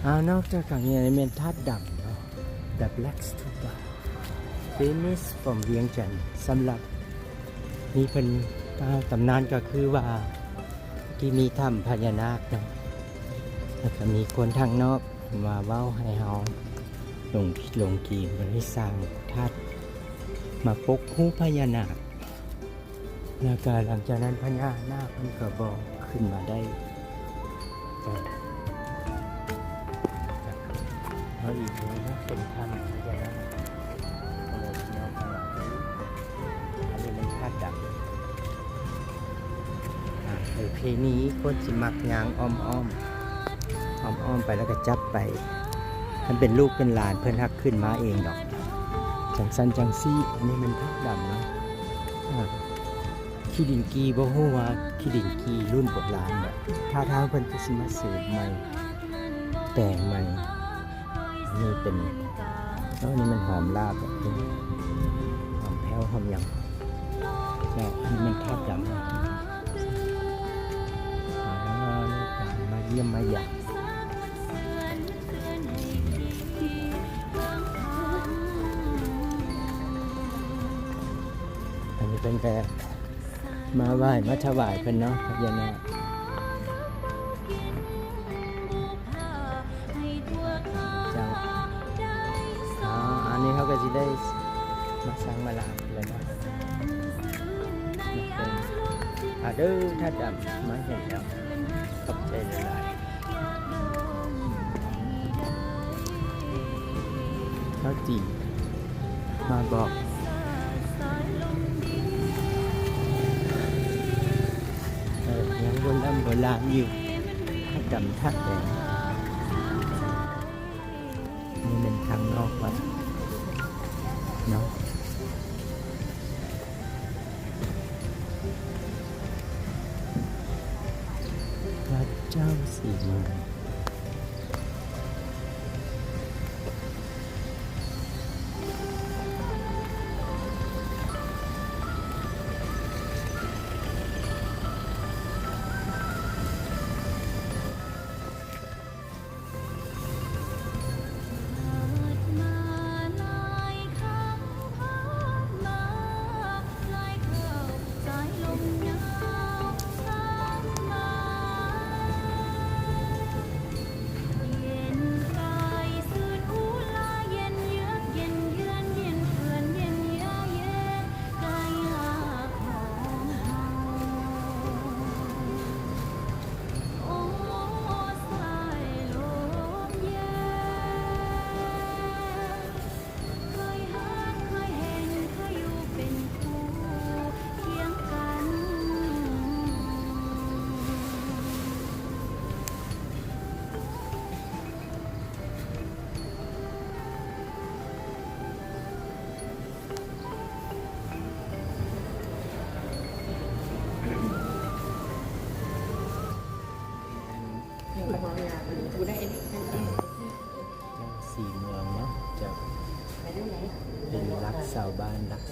ອາ ນອກຈາກຂ້າງນີ້ແມ່ນທາດດຳເນາະ The Black Stupa, famous from ວຽງຈັນ. ສຳລັບນີ້ເພິ່ນກ່າວຕຳນານກໍຄືວ່າ ທີ່ມີຖ້ຳພະຍານາກເນາະ ແລ້ວກໍມີຄົນທາງນອກມາເວົ້າໃຫ້ເຮົາຫຼົງຜິດຫຼົງກີນ ກໍເລີຍສ້າງທາດມາປົກຮູບພະຍານາກ. ແລ້ວກະຫຼັງຈາກນັ້ນພະຍານາກມັນກະບໍ່ຂຶ້ນມາໄດ້. ເຮົາອີກເປັນຖ້ຳພະຍານາກ. ອັນນີ້ແມ່ນທາດດຳ. ອາ ປະເພນີຄົນຊິມັກຍ່າງອ້ອມໆ ອ້ອມໆໄປ ແລ້ວກະຈັບໄປ. ຄັນເປັນລູກເປັນຫຼານເພິ່ນຮັກຂຶ້ນມາເອງດອກ. ຈັ່ງຊັ້ນຈັ່ງຊີ້. ອັນນີ້ແມ່ນທາດດຳເນາະ. ອາ ຂີ້ດິນກີ່ ບໍ່ຮູ້ວ່າຂີ້ດິນກີ່ລຸ້ນໂບລານເນາະ. ທ່າທາງເພິ່ນຄືຊິມາເສີມໃໝ່ ແປງໃໝ່. ອັນນີ້ເປັນ ເອີ ນີ້ມັນຫອມລາບ ຫອມແພ້ວ ຫອມຫຍັງເນາະ. ອັນນີ້ມັນທາດດຳ. ອາ ມາຢ້ຽມມາຢາມ. ອັນນີ້ເພິ່ນກະມາໄຫວ້ມາຖວາຍເພິ່ນເນາະ ພະຍານາກ. ເຈົ້າ ອາ ອັນນີ້ເຮົາກະຊິໄດ້ມາສັກມາລາແລ້ວເນາະ. ອາ ເດີ ທາດດຳ ມາເຫັນແລ້ວ ຂອບໃຈຫຼາຍໆ. ເຮົາຈີນມາບອກ ເອີ ຍັງໂບລານໂບລານຢູ່ ທາດດຳທາດແດງ. ນີ້ແມ່ນທາງນອກວັດເນາະ. ວັດເຈົ້າສີເມືອງ. ເຈົ້າສີເມືອງເນາະ ຈະເປັນຫຼັກຊາວບ້ານ ຫຼັກ